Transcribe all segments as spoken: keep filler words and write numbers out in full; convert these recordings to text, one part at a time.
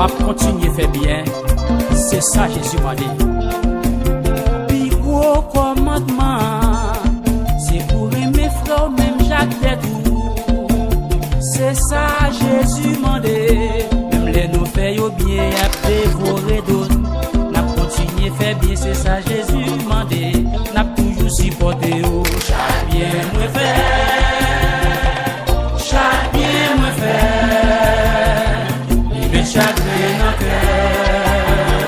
Kontinye fè byen, se sa Jezi mande. Pi gwo kòmandman an, se pou renmen frè w menm jan ak tèt ou. Se sa Jezi mande. Menm lè nou fè yo byen, y ap devore do n. N ap kontinye fè byen, se sa Jezi mande. N ap toujou sipòte yo. Chak byen mwen fè, chak byen mwen fè, li met chagren nan kè,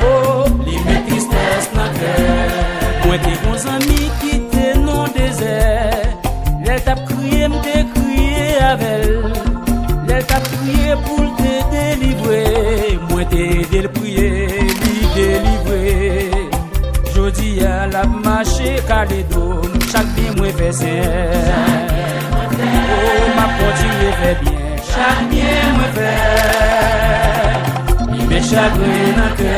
oh, li met tristès nan kè. Mwen te gon zanmi ki te nan dezè. Lè l t ap kriye, m te kriye avè l. Lè l t ap kriye pou l te delivre, mwen te ede l priye, li delivre. Jodi a, l ap mache kale do m. Chak byen mwen fè, Senyè, oh, m ap kontinye fè byen. Chak byen mwen fè, li met chagren nan kè.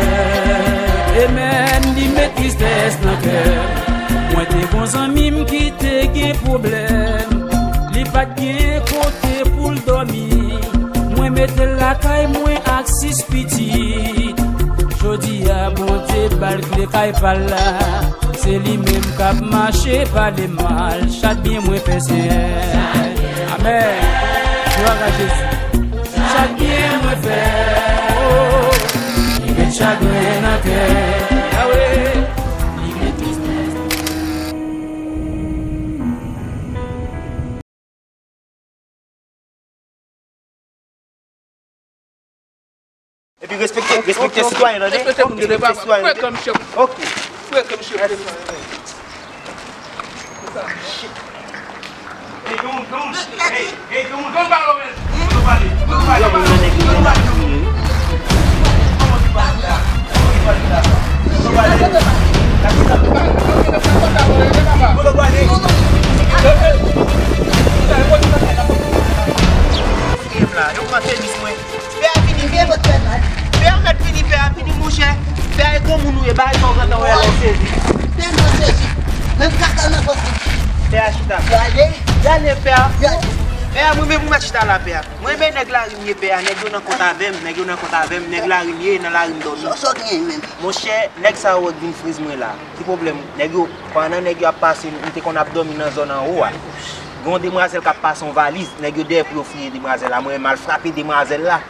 Amèn, li met tristès nan kè. Mwen te gon zanmi m ki te gen pwoblèm. Li pa t gen kote pou l dòmi. Mwen mete l lakay mwen ak sis pitit. Jodi a, Bondye ba l kle kay pa l la. Se li menm k ap mache pale mal. Chak byen mwen fè, Senyè. Amèn. Glwa a Jezi. Chak byen mwen fè, oh, li met chagren nan kè. Yawe, li met tristès. Epi respekte, respekte sitwayen, tande? Respekte moun yo, respekte sitwayen, tande? Frè kòm chèf. Ok. Frè kòm chèf. Hey, don't, don't, hey, hey, don't, don't follow me. Don't follow me. Don't follow me. Yo pran tenis mwen. Pè a vini, vini. Pè a mèt vini, pè a vini, monchè. Pè a e granmoun ou ye, bagay sa w gentan wè la, w sezi. Pè a nan sezi. Menm kaka nan fòs. Pè a chita. Gade. Gade, pè a. Gade. Pè a, mwen menm, mwen chita la, pè a. Mwen, men nèg lari m ye, pè a. Nèg yo nan kont avè m, nèg yo nan kont avè m, nèg lari m ye, nan lari m dòmi. Sa, sa w genyen menm? Monchè, nèg sa yo k vin friz mwen la. Ki pwoblèm? Nèg yo, pandan nèg yo ap pase, m te konn ap dòmi nan zòn anwo a. Gen yon demwazèl k ap pase yon valiz, nèg yo dèyè pou yo fouye demwazèl la. Mwen menm, m al frape demwazèl la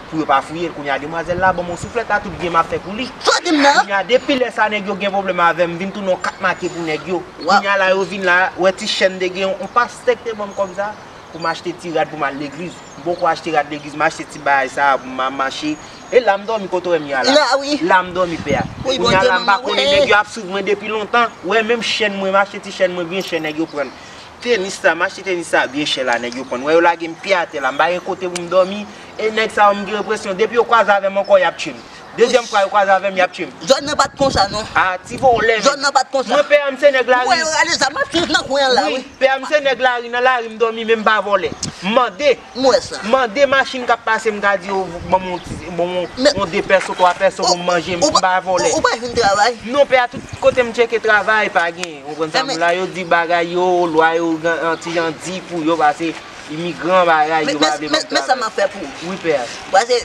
pou yo pa fouye l. Kounye a, demwazèl la ban m yon souflèt a tout byen m ap fè pou li. Sa w di m nan? Kounye a, depi lè sa, nèg yo gen pwoblèm avè m, m vin tounen yon kat make pou nèg yo. Kounye a la, yo vin la, wè ti chèn te gen, yon pastè k te ban m kòb sa pou m achte ti rad pou m al legliz. M poko achte rad legliz, m achte ti bagay sa pou m a mache. E la m dòmi kote w wè m ye a la. La, wi. La m dòmi, pè a. Wi, kounye a la, m pa konnen, nèg yo ap swiv mwen depi lontan. Wè, menm chèn mwen, m achte ti chèn mwen byen chè, nèg yo pran l. Tenis sa, m achte tenis sa byen chè la, nèg yo pran l. Wè, yo lage m pye atè la, m pa gen kote pou m dòmi. E nèg sa yo, m gen enpresyon, depi yo kwaze avè m ankò, y ap tye m. Dezyèm fwa yo kwaze avè m, y ap tye m. Zòn nan pa t konsa, non. A, ti vòlè, men. Zòn nan pa t konsa. Mwen, pè a, m se nèg lari. Mwen, yo rale zam, m ap swiv nan kwen an la, wi. Wi, pè a, m se nèg lari, nan lari, m dòmi, men m pa vòlè. M mande. M wè sa. Mande machin k ap pase, m ka di yo, ban m yon ti, ban m yon, yon de pèso, twa pèso pou m manje, m pa vòlè. Ou pa jwenn travay? Non, pè a, tout kote m tcheke travay, pa gen. Ou konprann sa m la, yo di bagay yo, lwa yo, an ti jan di pou yo, pase imigran, bagay, yo pa vle ban m travay. Men sa m ap fè pou ou. Wi, pè a. Pase,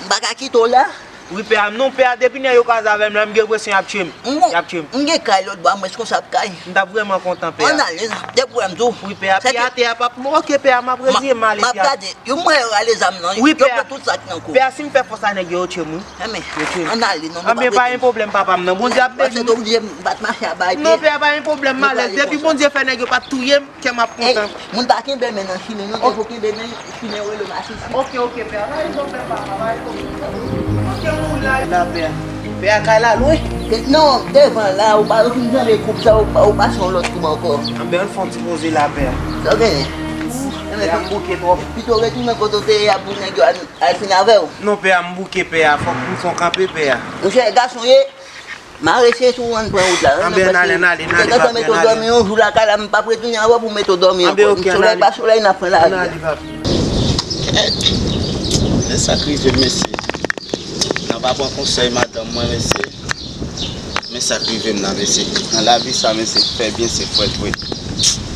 M pa ka kite w la. Wi, pè a, non, pè a, depi nèg yo kwaze avè m la, m gen enpresyon y ap tye m. Y ap tye m. M gen kay lòt bò a, m responsab kay. M t ap vrèman kontan, pè a. Ann ale, de pwoblèm tou. Wi, pè a, pye atè a p ap, oke, pè a, m ap reziye m ale, pè a. M ap gade, yo mwen yo rale zam nan, yo pran tout sa k nan kou. Pè a, si m fè fòs a nèg yo, yo tye m, wi. Anben, ann ale, non, nou pa prete. Anben, pa gen pwoblèm, papa m nan. Bondye ap beni nou. Paske te oblije m pa t mache a bay pye. Non, pè a, pa gen pwoblèm, m alèz. Depi Bondye fè nèg yo pa t touye m, kè m ap kontan. Ey, moun pa kenbe men nan chimen, non, te fo kenbe men, chimen rele masisi. Oke, oke, pè a, pa gen pwoblèm, papa, pa gen pwoblèm. Oke, ou la. La, pè a. Pè a, kay la lwen? Non, devan la, ou pa fin tande koub sa, ou pa, ou pase yon lòt koub ankò. Anben, ann fè yon ti poze la, pè a. Sa w genyen? Pè a, m bouke twòp. Pito retounen kote w te ye a pou nèg yo al, al fin avè w. Non, pè a, m bouke, pè a, fòk m fè yon kanpe, pè a. Monchè, gason ye. Mare se sou ann pran wout la. Anben, ann ale, ann ale, ann ale, papi, ann ale. Mete w dòmi yon jou lakay la, m p ap retounen ankò pou mete w dòmi ankò. Anben, oke, ann ale. Solèy pa solèy, n ap pran lari a. Ann ale, papi. Kèt! Men sa k rive m, mesye. Nan pa pran konsèy madanm mwen, mesye. Men sa k rive m nan, mesye. Nan lavi sa, mesye, fè byen se frèt vre.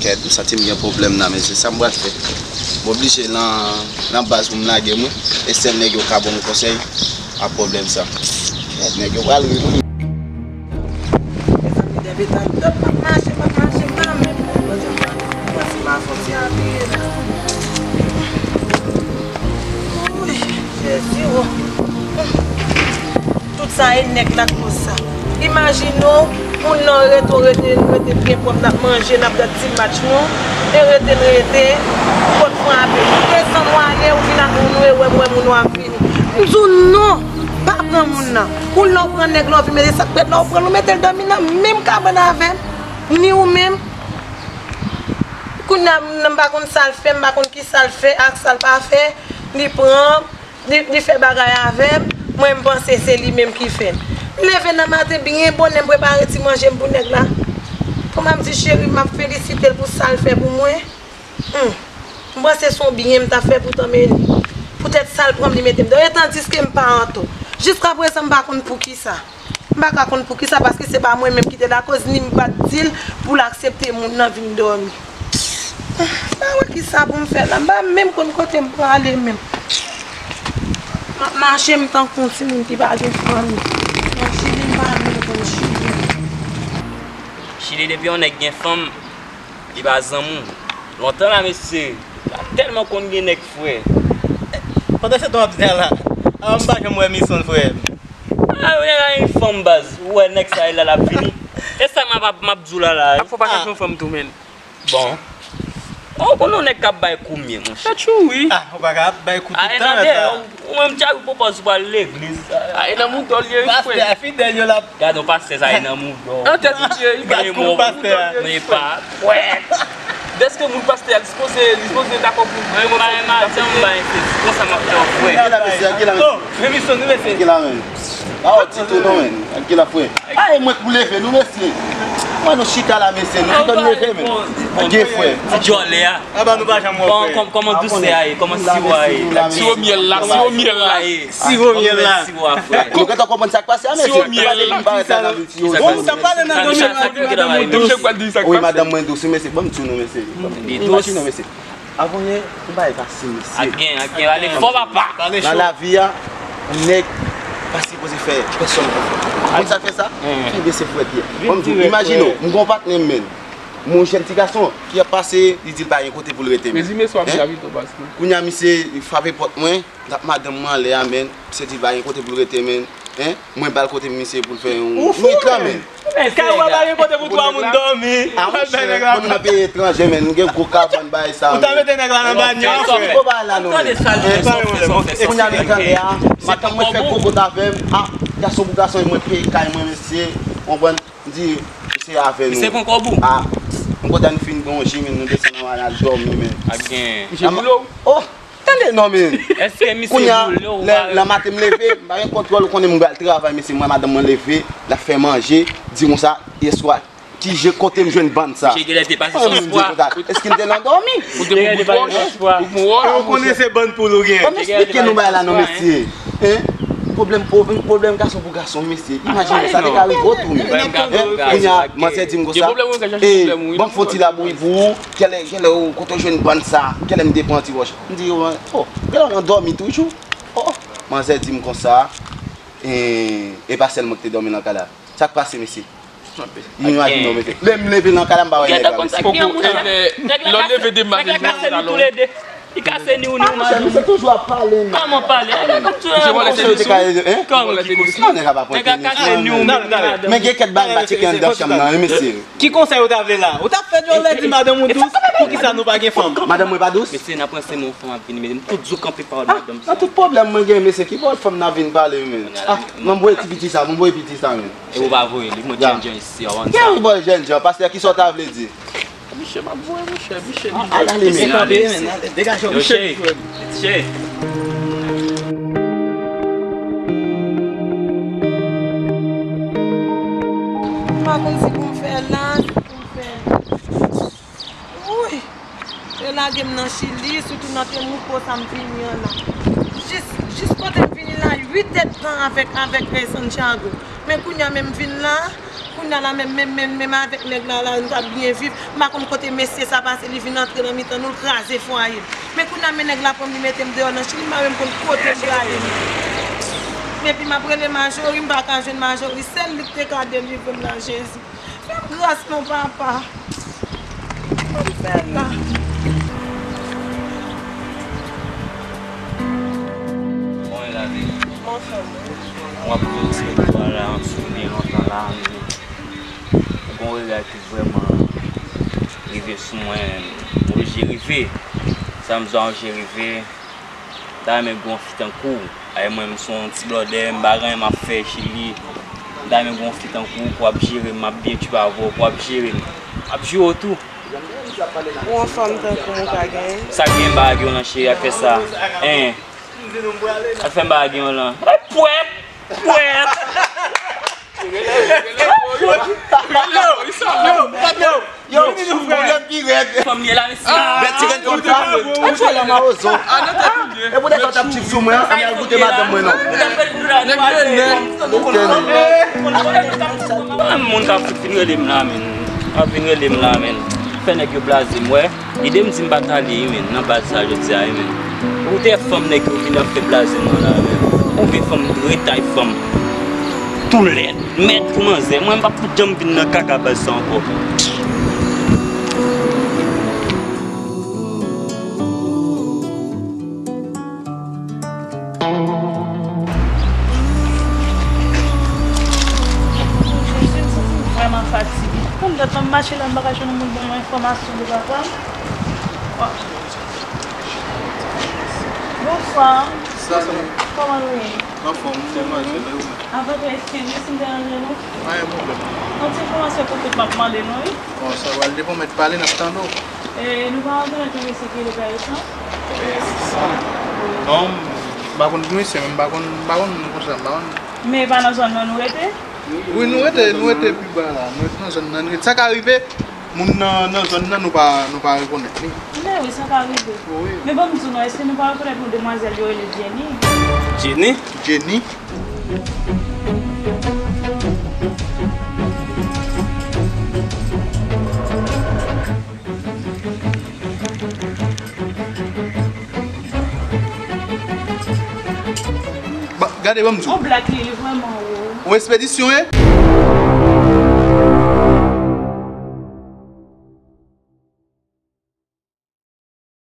Kèt, m santi m gen pwoblèm nan, men se sa m pral fè. M oblije lan, lan baz pou m lage m, wi. E sèl nèg yo ka ban m konsèy a pwoblèm sa. Kèt, nèg yo pral ri pou li. Mezanmi, depi talè m ap mache, m ap mache kanmenm. Mwen se mason ti apiye la. Wouy, Jezi, o. Tout sa e nèg la k koz sa. Imajine w, moun nan rete, w rete, nou rete byen pwòp, n ap manje, n ap gad ti match nou, e rete, n rete, pòt frape. Desann w ale, ou vin ak moun ou, e wè m wè moun ou ap vini. M di w non, pa pran moun nan. Ou lè w pran nèg la, w vin mete sa k prèt la, w pran l, ou mete l dòmi nan menm kabann avè m, ni ou menm. Kounye a, m pa konn sa l fè, m pa konn ki sa l fè, ak sa l pa fè, li pran. Li, li fè bagay avè m, mwen m panse se li menm ki fè l. M leve nan maten byen bonè, m prepare ti manje m pou nèg la. Pou m ap di cheri m, m ap felisite l pou sa l fè pou mwen. Humm. M panse se yon byen m t ap fè poutan, men poutèt sa l pran m, li mete m deyò. E tandiske m pa antò. Jiskaprezan, m pa konn poukisa. M pa ka konn poukisa, paske se pa mwen menm ki te lakòz, ni m pa t di l pou l aksepte moun nan vin dòmi. M pa wè kisa pou m fè la. M pa menm konn kote m prale menm. M ap mache m tankou yon timoun ki pa gen fanmi. Nan Chili, m pa menm konn Chili. Chili, depi yon nèg gen fanm, li pa zanmi w. Lontan la, mesye, pa tèlman konn gen nèg, frè. Pandan se tan w ap di a la, a, m pa janm wè Misson, frè. A, ou gen fanm, baz. Ou wè nèg sa, e la l ap vini. E sa m ap, m ap di w la, la. Ap fò pa chache yon fanm tou, menn. Bon. Ou konn yon nèg k ap bay kou mye, monchè. Sa tchou, wi. A, ou pa ka ap bay kou tout tan, sa. Ou menm, Tchayou, pwopòz ou pral legliz. A, e nan moudòl ye, wi, frè. Pastè a fidèl, yo la. Gade yon pastè sa, e nan moudòl. An tèt li ye, wi. Gade kou pastè a. Men pa kwèt. Dèske moun pastè a, li sipoze, li sipoze dakò pou mwen, mwen, mwen, mwen, mwen, mwen, se konsa m ap fè, frè. Ki la, mesye, ki la, mesye? Oh, men misyon nou, mesye. Ki la, men? Pa wè ti tou non, men. Ki la, frè? A, e mwen k pou leve nou, mesye. Mwen nou chita la, mesye. Nou chita nou leve, men. Gen frè. Ti djòlè a. Aba nou pa janm wè, frè. Kòman, kòman dousè a ye? Kòman siwo a ye? Siwo myèl la, siwo myèl la. Siwo myèl la. Siwo a, frè. Nou gentan konprann sa k pase a, mesye. Siwo myèl la. Bon, ou t ap pale nan dòmi, madanm ou dous. Wi, madanm mwen dous, mesye. Ban m di nou, mesye. Imajine w, mesye. Avanyè, yon bagay pase, mesye. Ak gen, ak gen, ale fò, papa. Nan lavi a, yon nèg pa sipoze fè pèsonn konfyans. Ou konn sa k fè sa? Kenbe se frèt ye. Ban m di w, imajine w, m gon patnè m, menn. M gon jèn ti gason ki ap pase, li di l pa gen kote pou l rete, menn. Kounye a, misye frape pòt mwen, l ap madanm mwen anlè a, menn. Misye di l pa gen kote pou l rete, menn. Hein? Mwen ba l kote misye pou l fè yon nwit la, menn. Kay ou pa gen kote pou twa moun dòmi. A, monchè, moun nan peyi etranje, menn. Nou gen gwo kabann, bagay sa, menn. Ou ta mete nèg la nan banyè, frè. Gwo bagay la, non, menn. Kounye a, nou tande a, madanm mwen fè kokot avè m. A, gason pou gason, mwen peye kay mwen, mesye. Konprann? M di, se avè nou. Misye pran kòb ou? A, m kontan nou fin bon ji, men nou desann anba, n al dòmi, men. Ak gen. Misye boule w? Oh! Tande non, men. Èske misye boule w? Kounye a, lè, lè maten m leve, m pa gen kontwòl, ou konnen m pral travay, mesye, mwen, madanm mwen leve, l ap fè manje, di konsa, yèswa, ki je, kote m jwenn bann sa? Misye genlè te pase sou espwa. Èske m te nan dòmi? Ou te pran bout wòch? Ou pran wòch? Ou konnen se bann poul ou gen. Ban m eksplike nou bagay la non, mesye. Hein? Pwoblèm, pwoblèm gason pou gason, mesye. Imajine sa, te ka rive w tou, men. Hein? Kounye a, manzè di m konsa, e, ban m fè yon ti labouyi pou ou. Kèlè, kèlè, kote w jwenn bann sa? Kèlè m te pran ti wòch? M di, oh, kèlè w nan dòmi toujou? Oh, manzè di m konsa, e, e pa sèl mwen ki te dòmi nan kay la. Sa k pase, mesye? Imajine w, mesye. Lè m leve nan kay la, m pa wè nèg la, mesye. Nèg la kase nou toulède. Li kase ni ou ni ou, madanm. Misye toujou ap pale, men. Kòman pale? Nèg la kase ni ou ni ou. Kòman ki posib? Nèg la pa pran tenis, non. Nèg la kase ni ou ni ou, madanm. Men gen kèk bagay m pa tcheke anndan chanm nan, wi, mesye. Ki konsèy ou ta vle la? Ou t ap fè djòlè di madanm ou dous? Poukisa nou pa gen fanm? Madanm mwen pa dous? Mesye, n ap ranse men yon fanm ap vini, men m tout jou kanpe pawòl madanm sa. Nan tout pwoblèm mwen gen, mesye, ki bòl fanm nan vin pale, men. Ah, m voye ti piti sa, m voye piti sa, men. E ou pa voye li, mwen jènjan isi a, w konn sa. Gen wi, bòy jènjan, pastè, kisa w ta vle di? Miche m ap voye, monchè, miche. Al ale, men. Kanpe, men, ale, degaje w. Yo, cheri. Cheri. M pa konn si pou m fè la, si pou m fè la. Wouy! Yo lage m nan Chili, sitou nan Temuco sa m vini an la. Jis, jis kote m vini la, uit èdtan avèk, avèk, eh, Santiago. Men kounye a menm vin la, Kounye a la menm, menm, menm, menm avèk nèg la, la, nou t ap byen viv. M pa konn kote mesye sa pase, li vin antre nan mitan nou, l kraze fwaye m. Men kounye a, men nèg la pran m, li mete m deyò nan Chili, m pa menm konn kote m prale. Epi m ap rele Majori, m pa ka jwenn Majori, sèl li k te ka delivre m la, Jezi. Fè m gras non, papa. Fè m fè l la. Bon, e la, baby. Bon, fè m. W ap gwo ti bout la, m sou byen lontan la, men ou gon rega ki vrèman rive sou mwen, oblije rive. Sa m di w, oblije rive. M ta renmen gen yon fi tankou w. Ay, mwen, m se yon ti blòdè, m pa gen anyen m ap fè Chili. M ta renmen gen yon fi tankou w, pou w ap jere m, m ap byen tchwiv avè w, pou w ap jere m. M ap jere w tou. Ou yon fanm tankou m ou ka genyen? Sa k gen m pa gen w nan cheri, ak fè sa. Hein. Sa k fè m pa gen w lan? Pwèp! Pwèp! Yo, yo, yo, yo, yo, fanm li la, mesye. Bèt ti grenn fanm sa. An fè la mawozo. E pou nèg yo t ap tchip sou mwen, an, al goute madanm mwen non. Nèg yo nèg. Ou konnen. Moun k ap fin rele m la, men. Ap vin rele m la, men. Fè nèg yo blaze m, wè. Ede m di m pa t ale, wi, men, nan baz sa jodi a, wi, men. Ou te fanm nèg yo vin ap fè blaze m nan la, men. Ou vye fanm, retay fanm. Tou lèd, mèd pou manzè. Mwen, m p ap janm vin nan kaka baz sa ankò. Jezi, m santi m vrèman fatige. Kòm dat la m mache la, m pa ka jwenn moun ban mwen enfòmasyon de papa m. Wa. Bonswa. Salut. Kòman nou ye? Anfòm, m byen, mache, men ou menm? Avan tou, eskize si m deranje nou. Pa gen pwoblèm. Yon ti enfòmasyon pou kont m ap mande nou, wi. Bon, sa pral depann, mèt pale, n ap tande w. E, nou pa rekonèt yon mesye ki rele Pè Isan? Pè Isan? Non, m pa konn ki mesye, men m pa konn, m pa konn moun konsa, m pa konn. Men e pa nan zòn nan nou rete? Wi, nou rete, nou rete pi ba la. Nou rete nan zòn nan, nou rete. Sa ka rive, moun nan, nan zòn nan, nou pa, nou pa rekonèt li. Men wi, sa ka rive. Wi. Men ban m di w non, èske nou pa rekonèt yon demwazèl yo rele Jenny? Jenny? Jenny? Ba, gade, ban m di w. On blak li, li vrèman wo. On espedisyon, e?